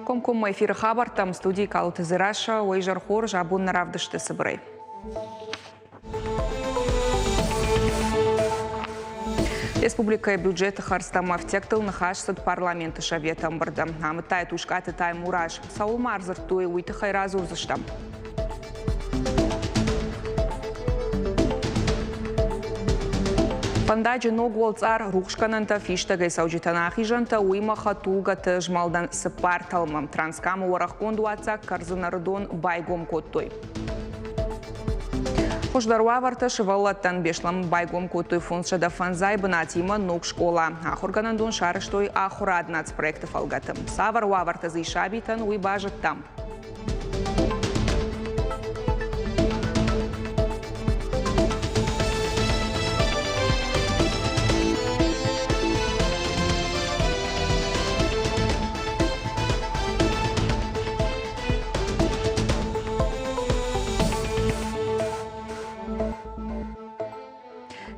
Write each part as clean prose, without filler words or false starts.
Комкоммӕ эфиры хабӕрттӕм студийы Калоты Дзерассӕ, уӕ изӕр хорз, абон нӕ равдысты цыбырӕй. Республикӕйы бюджеты хӕрдзтӕм ӕфтиӕгтыл ныхас цыд парламенты советы ӕмбырды. Амыдта Тускъаты Таймураз. Цӕуыл ма ӕрдзырдтой, уый тыххӕй радзурдзыстӕм. Фӕндаджы ног уӕлцъар, рухсгӕнӕнтӕ, фистӕгӕй цӕуджытӕн ахизӕнтӕ, уыимӕ хӕдтулгӕты змӕлдӕн цыппар тӕлмы. Транскамы уӕрӕхгонд уадздзаг Кӕрдзын-Ӕрыдон байгом кодтой. Хуыздӕр уавӕртӕ сывӕллӕттӕн Беслӕны байгом кодтой 505 бынатимӕ ног скъола. Ахуыргӕнӕндон сарӕзтой ахуырад нацпроекты фӕлгӕты. Цавӕр уавӕртӕ дзы ис сабитӕн, уый базыдтам.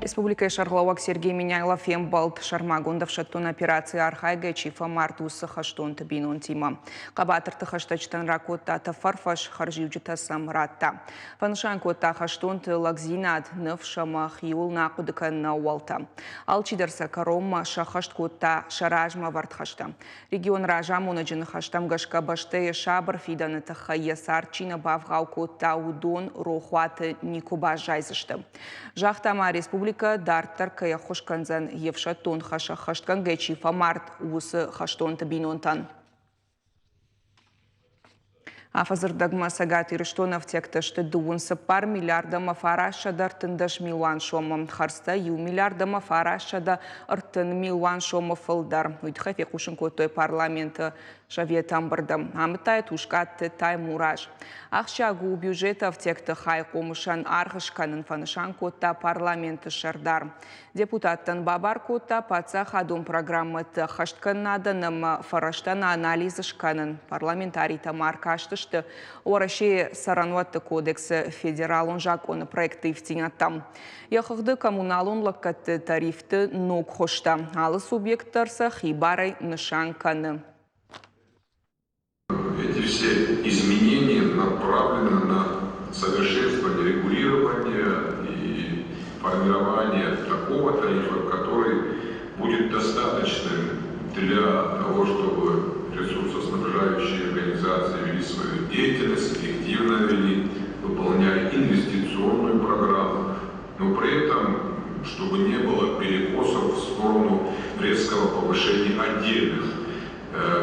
Республикӕйы сӕргълӕууӕг Сергей Меняйло фембӕлд сӕрмагонд ӕфсӕддон операцийы архайгӕ чи фӕмард, уыцы хӕстонты бинонтимӕ. Хъӕбатырты хӕстӕджытӕн ракодта тӕфӕрфӕс, хӕрзиуджытӕ сӕм радта. Фӕнысан кодта хӕстонты лӕгдзинад, ныфс ӕмӕ хиуыл нӕ хъуыды кӕныны ӕууӕлтӕ. Алчидӕр сӕ кӕронмӕ сӕххӕст кодта сӕ размӕ ӕвӕрд хӕстӕ. Регионы разамонӕджы ныхӕстӕм гӕсгӕ бӕстӕйы сабыр фидӕны тыххӕй йӕ цард чи нӕ бавгъау кодта, уыдон рохуаты никуы баззайдзысты. Загъта ма, республикӕ дарддӕр кӕй ӕххуыс кӕндзӕн йе фсӕддон хӕс ӕххӕстгӕнгӕ чи фӕмард, уыцы хӕстонты бинонтӕн. Афӕдзы рдӕгмӕ Цӕгат Ирыстоны ӕфтиӕгтӕ сты дыууын цыппар миллиард ӕмӕ 913 милуан сомы, хӕрдзтӕ иу миллиард ӕмӕ 930 милуан сомы фылдӕр. Уый тыххӕй фехъусын кодтой парламенты советы ӕмбырды. Амыдта йӕ Тускъаты Таймураз. Ахсджиаг у бюджеты ӕфтиӕгты хай хъомысӕн аргъ скӕнын, фӕнысан кодта парламенты сӕрдар. Депутаттӕн бабар кодта паддзахадон программӕты ӕххӕсткӕнынадӕн ӕмӕ фӕрӕзтӕн анализ скӕнын. Парламентаритӕ ма ӕркастысты Уӕрӕсейы цӕрӕнуӕтты кодексы федералон закъоны проекты ивддзинӕдтӕм. Йӕ хыгъды коммуналон лӕггӕдты тарифты ног хуызтӕ. Алы субъект дӕр сӕ хибарӕй нысан кӕны. Эти все изменения направлены на совершенствование регулирования и формирование такого тарифа, который будет достаточным для того, чтобы ресурсоснабжающие организации вели свою деятельность, эффективно вели, выполняли инвестиционную программу, но при этом, чтобы не было перекосов в сторону резкого повышения отдельных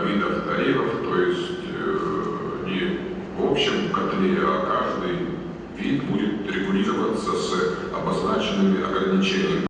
видов тарифов, то есть не в общем котле, а каждый вид будет регулироваться с обозначенными ограничениями.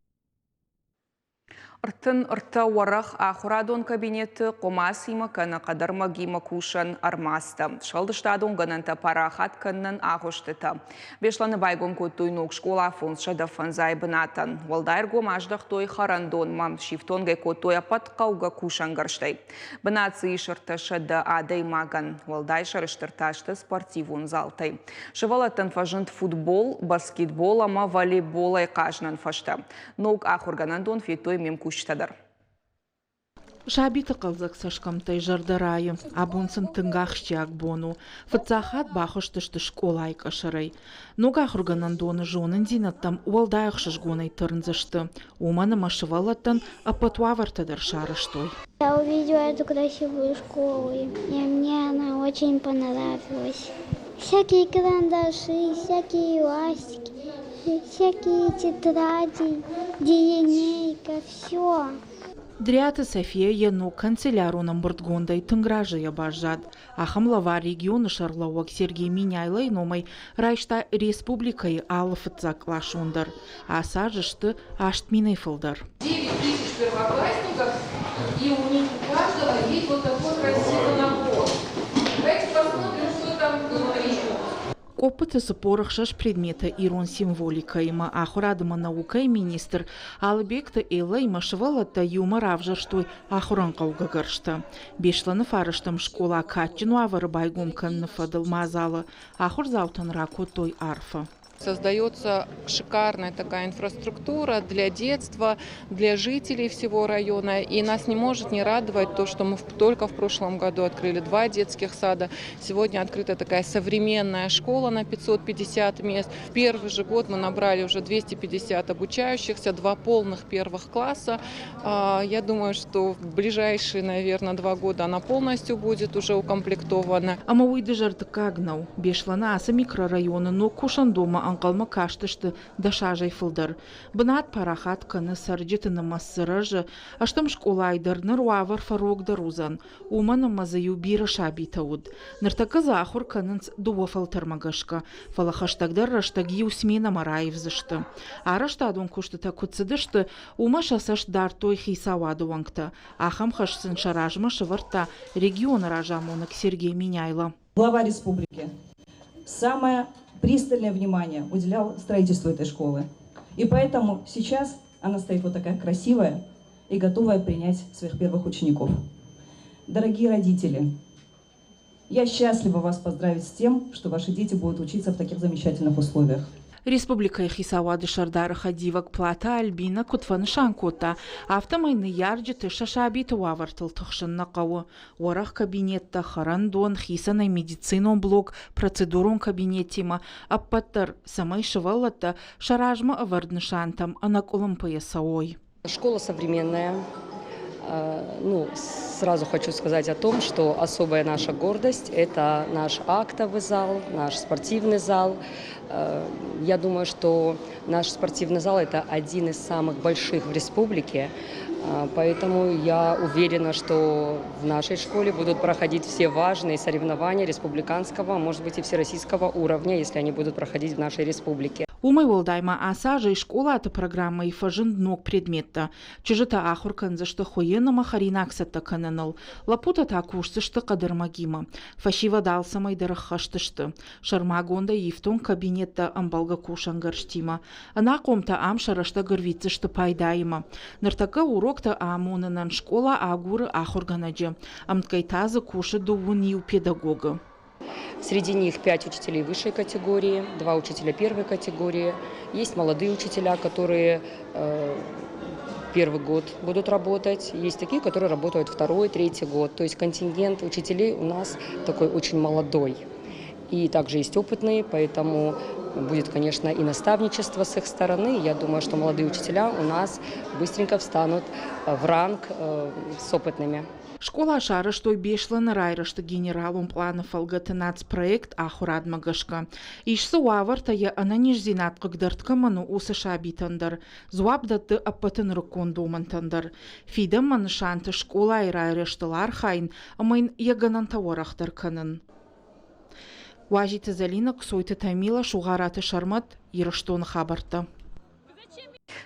33 уӕрӕх ахуырадон кабинеты хъуымацимӕ кӕнӕ хъӕдӕрмӕгимӕ кусӕн ӕрмадзтӕ, сфӕлдыстадон гӕнӕнтӕ парахат кӕнынӕн агъуыстытӕ. Беслӕны байгом кодтой ног скъола 505 бынатӕн. Уӕлдай ӕргом аздӕхтой хӕрӕндонмӕ, сифтонгӕй кодтой ӕппӕт хъӕугӕ кусӕнгӕрзтӕй. Бынат дзы ис 300 адӕймагӕн. Уӕлдай сӕрыстыр та сты спортивон залтӕй. Сывӕллӕттӕн фӕзынд футбол, баскетбол ӕмӕ волейболӕй хъазынӕн фӕзтӕ. Ног ахуыргӕнӕндон федтой ме мкусджытӕ дӕр. Сабиты хъӕлдзӕг цӕсгӕмттӕй зӕрдӕ райы. Абон сын тынг ахсджиаг бон у. Фыццаг хатт бахызтысты скъолайы къӕсӕрӕй. Ног ахуыргӕнӕндоны зонындзинӕдтӕм уӕлдай ӕхсызгонӕй тырндзысты, уымӕн ӕмӕ сывӕллӕттӕн ӕппӕт уавӕртӕ дӕр сарӕзтой. Я увидела эту красивую школу, и мне она очень понравилась. Всякие карандаши, всякие ластики, всякие тетради, линейка, все. Дриаты София йӕ ног канцелярон ӕмбырдгондӕй тынг разыйӕ баззад. Ахӕм лӕвар регионы сӕргълӕууӕг Сергей Меняйлойы номӕй райста республикӕйы алы фыццагкъласон дӕр. Ацы аз сты аст минӕй фылдӕр. 9 тысяч первоклассников, и у них у каждого есть вот такой красивый набор. Давайте посмотрим, что там внутри. Къоппыты 46 предметы ирон символикӕимӕ ахуырад ӕмӕ наукӕйы министр Алыбегты Эллӕимӕ сывӕллӕттӕ иумӕ равзӕрстой ахуырӕн хъӕугӕ гӕрзтӕ. Беслӕны фарӕстӕм скъола кадджын уавӕры байгом кӕныны фӕдыл мадзалы ахуырдзаутӕн ракодтой арфӕ. Создается шикарная такая инфраструктура для детства, для жителей всего района. И нас не может не радовать то, что мы только в прошлом году открыли два детских сада. Сегодня открыта такая современная школа на 550 мест. В первый же год мы набрали уже 250 обучающихся, два полных первых класса. Я думаю, что в ближайшие, наверное, 2 года она полностью будет уже укомплектована. Ӕмӕ уый дызӕрдыггаг нӕу. Беслӕны ацы микрорайоны ног кусӕндонмӕ ӕнхъӕлмӕ кастысты 10 азӕй фылдӕр. Бынат парахат кӕны, цӕрджыты нымӕц дзы рӕзы, ӕстӕм скъолайы дӕр ныр уавӕр фӕрогдӕр уыдзӕн, уымӕн ӕмӕ дзы иу бирӕ сабитӕ уыд. Ныртӕккӕ дзы ахуыр кӕнынц дыууӕ фӕлтӕрмӕ гӕсгӕ, фӕлӕ хӕстӕгдӕр рӕстӕг иу сменӕмӕ раивдзысты. Арӕзтадон куыстытӕ куыд цыдысты, уымӕ сӕ цӕст дардтой хицауады уӕнгтӕ. Ахӕм хӕс сын сӕ размӕ сӕвӕрдта регионы разамонӕг Сергей Меняйло. Глава республики самое пристальное внимание уделял строительству этой школы. И поэтому сейчас она стоит вот такая красивая и готовая принять своих первых учеников. Дорогие родители, я счастлива вас поздравить с тем, что ваши дети будут учиться в таких замечательных условиях. Республикӕйы хицауады сӕрдары хӕдивӕг Платы Альбина куыд фӕнысан кодта, афтӕмӕй ныййарджыты сӕ сабиты уавӕртыл тыхсын нӕ хъӕуы. Уӕрӕх кабинеттӕ, хӕрӕндон, хицӕнӕй медицинон блок, процедурон кабинеттимӕ ӕппӕт дӕр, цӕмӕй сывӕллӕттӕ сӕ размӕ ӕвӕрд нысантӕм ӕнӕкъуылымпыйӕ цӕуой. Школа современная. Ну, сразу хочу сказать о том, что особая наша гордость – это наш актовый зал, наш спортивный зал. Я думаю, что наш спортивный зал – это один из самых больших в республике. Поэтому я уверена, что в нашей школе будут проходить все важные соревнования республиканского, может быть, и всероссийского уровня, если они будут проходить в нашей республике. Уымӕй уӕлдай ма ацы азӕй скъолаты программӕйы фӕзынд ног предметтӕ. Чызджытӕ ахуыр кӕндзысты хуыйын ӕмӕ хӕринаг цӕттӕ кӕныныл. Лӕппутӕ та кусдзысты хъӕдӕрмӕгимӕ. Фӕсивӕд алцӕмӕй дӕр ӕххӕст сты. Сӕрмагондӕй ифтонг кабинеттӕ ӕмбӕлгӕ кусӕнгӕрзтимӕ. Ӕнахъомтӕ ам сӕ рӕстӕг ӕрвитдзысты пайдаимӕ. Ныртӕккӕ уроктӕ амонынӕн скъола агуры ахуыргӕнӕджы. Ӕмткӕй та дзы кусы 21 педагогы. Среди них пять учителей высшей категории, два учителя первой категории. Есть молодые учителя, которые первый год будут работать. Есть такие, которые работают второй, третий год. То есть контингент учителей у нас такой очень молодой. И также есть опытные, поэтому будет, конечно, и наставничество с их стороны. Я думаю, что молодые учителя у нас быстренько встанут в ранг с опытными. Скъола сарӕзтой Беслӕны райрӕзты генералон пъланы фӕлгӕты нацпроект ахуырадмӕ гӕсгӕ. Ис дзы уавӕртӕ йӕ ӕнӕниздзинад хъыгдӕрд кӕмӕн у, уыцы сабитӕн дӕр. Дзуапп дӕтты ӕппӕты нырыккон домӕнтӕн дӕр. Фидӕнмӕ нысанты скъолайы райрӕзтыл архайын ӕмӕ йын йӕ гӕнӕнтӕ уӕрӕхдӕр кӕнын. Уазиты Зӕлинӕ, Ксойты Тамила, Сугъараты Сӕрмӕт, Ирыстоны хабӕрттӕ.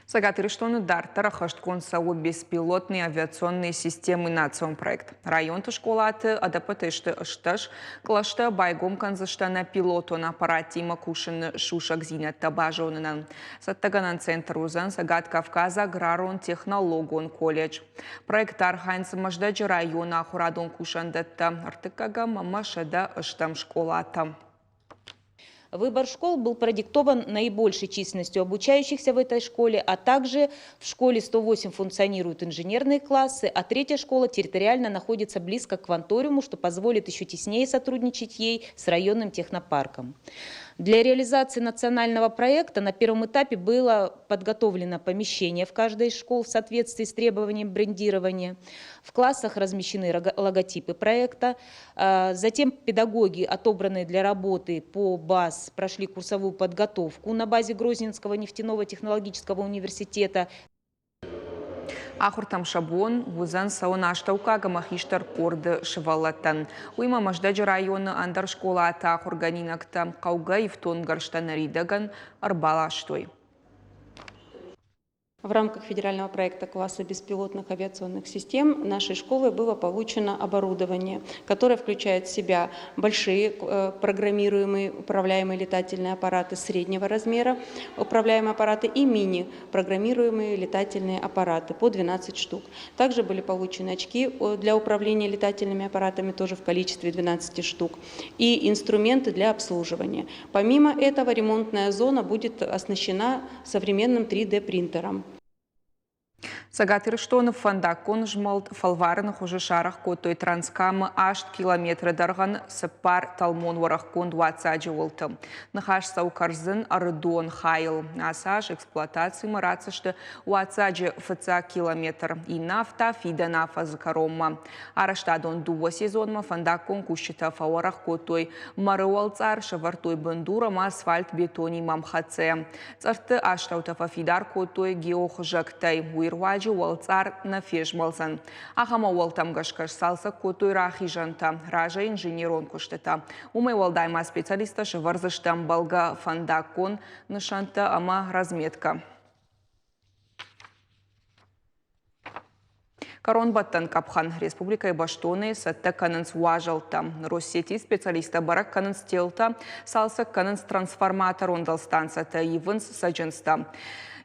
Цӕгат Ирыстоны дарддӕр ӕххӕстгонд цӕуы беспилотные авиационные системы национ проект. Районты скъолаты ӕдӕппӕтӕй сты 18 кълӕстӕ байгом кӕндзысты ӕнӕпилотон аппараттимӕ кусыны сусӕгдзинӕдтӕ базонынӕн. Цӕттӕгӕнӕн центр уыдзӕн Цӕгат Кавказы аграрон-технологон колледж. Проекты архайынц Мӕздӕджы районы ахуырадон кусӕндӕттӕ ӕртыккӕгӕм ӕмӕ 108-ӕм скъолатӕ. Выбор школ был продиктован наибольшей численностью обучающихся в этой школе, а также в школе 108 функционируют инженерные классы, а третья школа территориально находится близко к Кванториуму, что позволит еще теснее сотрудничать ей с районным технопарком. Для реализации национального проекта на первом этапе было подготовлено помещение в каждой из школ в соответствии с требованием брендирования. В классах размещены логотипы проекта. Затем педагоги, отобранные для работы по БАС, прошли курсовую подготовку на базе Грозненского нефтяного технологического университета. Ахуыртӕм сӕ бон уыдзӕн цӕуын астӕуккаг ӕмӕ хистӕр къорды сывӕллӕттӕн. Уыимӕ Мӕздӕджы районы ӕндӕр скъолаты ахуыргӕнинӕгтӕ хъӕугӕ ифтонггӕрзтӕ ныридӕгӕн ӕрбаластой. В рамках федерального проекта класса беспилотных авиационных систем нашей школы было получено оборудование, которое включает в себя большие программируемые управляемые летательные аппараты среднего размера, управляемые аппараты и мини-программируемые летательные аппараты по 12 штук. Также были получены очки для управления летательными аппаратами тоже в количестве 12 штук и инструменты для обслуживания. Помимо этого, ремонтная зона будет оснащена современным 3D-принтером. Цӕгат Ирыстоны фӕндаггон змӕлд фӕлварыны хуызы сарӕх кодтой Транскамы 8 километры дӕргъӕн цыппар тӕлмон уӕрӕхгонд уаццаджы уылты. Ныхас цӕуы Кӕрдзын ӕрыдон хайыл. Ацы аз эксплуатацимӕ ратдзысты уаццаджы фыццаг километр, иннӕ афтӕ фидӕн афӕдзы кӕронмӕ. Арӕзтадон дыууӕ сезонмӕ фӕндаггон кусджытӕ фӕуӕрӕх кодтой мӕры уӕлцъар, сӕвӕрдтой бындур ӕмӕ асфальт бетонимӕ ӕмхӕццӕ. Цъӕртты астӕутӕ фӕфидар кодтой геохызӕгтӕй, уый руаджы уӕлцъар нӕ фезмӕлдзӕн. Ахӕм ӕууӕлтӕм гӕсгӕ сцалцӕг кодтой рахизӕнтӕ, разӕй инженерон куыстытӕ. Уымӕй уӕлдай ма специалисттӕ сӕвӕрдзысты ӕмбӕлгӕ фӕндаггон нысӕнттӕ ӕмӕ разметкӕ. Кӕронбӕттӕн къӕпхӕн республикӕйы бӕстонӕй цӕттӕ кӕнынц уазӕлттӕ. Россети специалисттӕ бӕрӕг кӕнынц телтӕ, цалцӕг кӕнынц трансформаторон дӕлстанцӕтӕ, ивынц цӕджындзтӕ.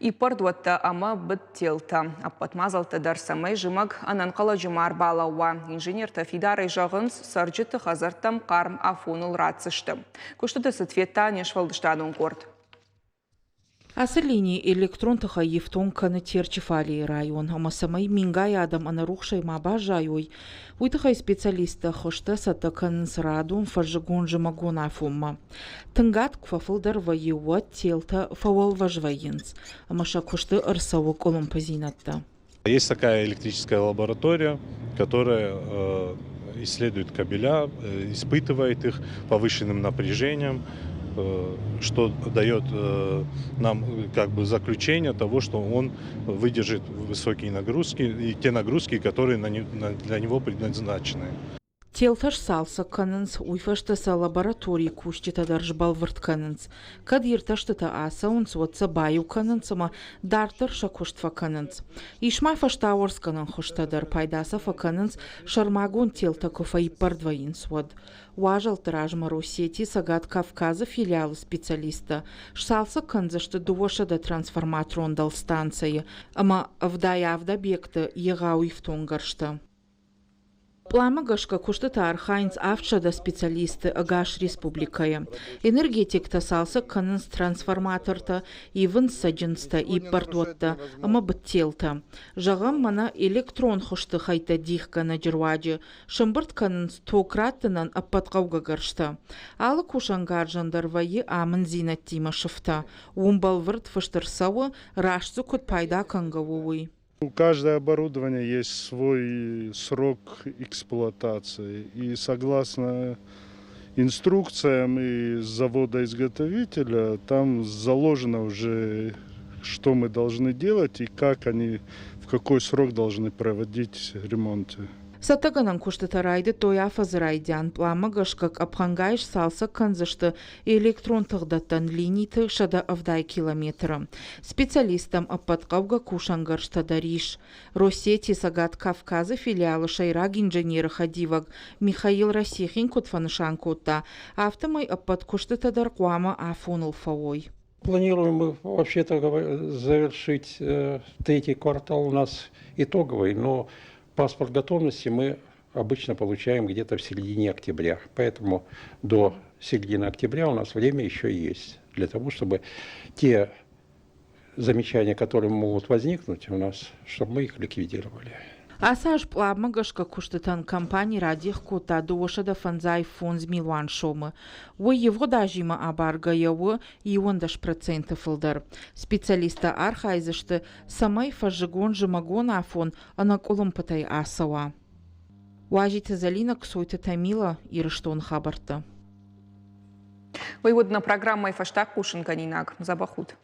Иппӕрд уӕттӕ ӕмӕ быд телтӕ. Ӕппӕт мадзӕлттӕ дӕр цӕмӕй зымӕг ӕнӕнхъӕлӕджы ма ӕрбалӕууа. Инженертӕ фидарӕй зӕгъынц, цӕрджыты хӕдзӕрттӕм хъарм афоныл ратдзысты. Куыстыты цыд федта не сфӕлдыстадон къорд. Ацы лини электрон тыхӕй ифтонг кӕны Терчы фалейы район ӕмӕ цӕмӕй мингай адӕм ӕнӕрухсӕй ма баззайой, уый тыххӕй специалисттӕ хуызтӕ цӕттӕ кӕнынц радон фӕззыгон-зымӕгон афонмӕ. Тынгад куы фӕфылдӕр вӕййы, уӕд телтӕ фӕуӕлвӕз вӕййынц ӕмӕ сӕ куысты ӕрцӕуы къуылымпыдзинӕдтӕ. Есть такая электрическая лаборатория, которая исследует кабеля, испытывает их повышенным напряжением, что дает нам как бы заключение того, что он выдержит высокие нагрузки и те нагрузки, которые для него предназначены. Телтӕ сцалцӕг кӕнынц, уый фӕстӕ сӕ лабораторийы кусджытӕ дӕр сбӕлвырд кӕнынц. Кӕд иртӕстытӕ ацӕуынц, уӕд сӕ баиу кӕнынц ӕмӕ дарддӕр сӕ куыст фӕкӕнынц. Ис ма фӕстауӕрцгӕнӕн хуызтӕ дӕр, пайда сӕ фӕкӕнынц, сӕрмагонд телтӕ куы фӕиппӕрд вӕййынц, уӕд. Уазӕлтты размӕ Россети Цӕгат Кавказы филиалы специалисттӕ сцалцӕг кӕндзысты 200 трансформаторон дӕлстанцӕйы ӕмӕ 77 объекты егъау ифтонггӕрзтӕ. Пъланмӕ гӕсгӕ куыстыты архайынц 700 специалисты ӕгас республикӕйы. Энергетиктӕ цалцӕг кӕнынц трансформатортӕ, ивынц цӕджындзтӕ, иппӕрдуӕттӕ ӕмӕ быдтелтӕ. Зӕгъӕм, мӕнӕ электрон хуызты хӕйттӕ дихгӕнӕджы руаджы сӕмбырд кӕнынц ток раттынӕн ӕппӕт хъӕугӕ гӕрзтӕ. Алы кусӕнгарзӕн дӕр вӕййы амынддзинӕдтимӕ сыфтӕ. Уым бӕлвырд фыст ӕрцӕуы, раст дзы куыд пайда кӕнгӕ у, уый. У каждого оборудования есть свой срок эксплуатации. И согласно инструкциям и завода-изготовителя, там заложено уже, что мы должны делать и как они, в какой срок должны проводить ремонты. Цӕттӕгӕнӕн куыстытӕ райдыдтой афӕдзы райдиан. Пъланмӕ гӕсгӕ къӕпхӕнгай сцалцӕг кӕндзысты электрон тыхдӕттӕн линиты 170 километры. Специалисттӕм ӕппӕт хъӕугӕ кусӕнгӕрзтӕ дӕр ис. Россети Цӕгат Кавказы филиалы сӕйраг инженеры хӕдивӕг Михаил Росихин куыд фӕнысан кодта, афтӕмӕй ӕппӕт куыстытӕ дӕр хъуамӕ афоныл фӕуой. Планируем мы вообще-то завершить третий квартал у нас итоговый, но паспорт готовности мы обычно получаем где-то в середине октября. Поэтому до середины октября у нас время еще есть для того, чтобы те замечания, которые могут возникнуть у нас, чтобы мы их ликвидировали. Ацы аз пъланмӕ гӕсгӕ куыстытӕн компани радих кодта 255 милуан сомы. Уый ивгъуыд азимӕ абаргӕйӕ у 11% фылдӕр. Специалисттӕ архайдзысты, цӕмӕй фӕззыгон-зымӕгон афон ӕнӕкъуылымпытӕй ацӕуа. Уазиты Зӕлинӕ, Ксойты Тамила, Ирыстоны хабӕрттӕ. Уый уыд нӕ программӕйы фӕстаг хъусынгӕнинаг. Дзӕбӕх ут!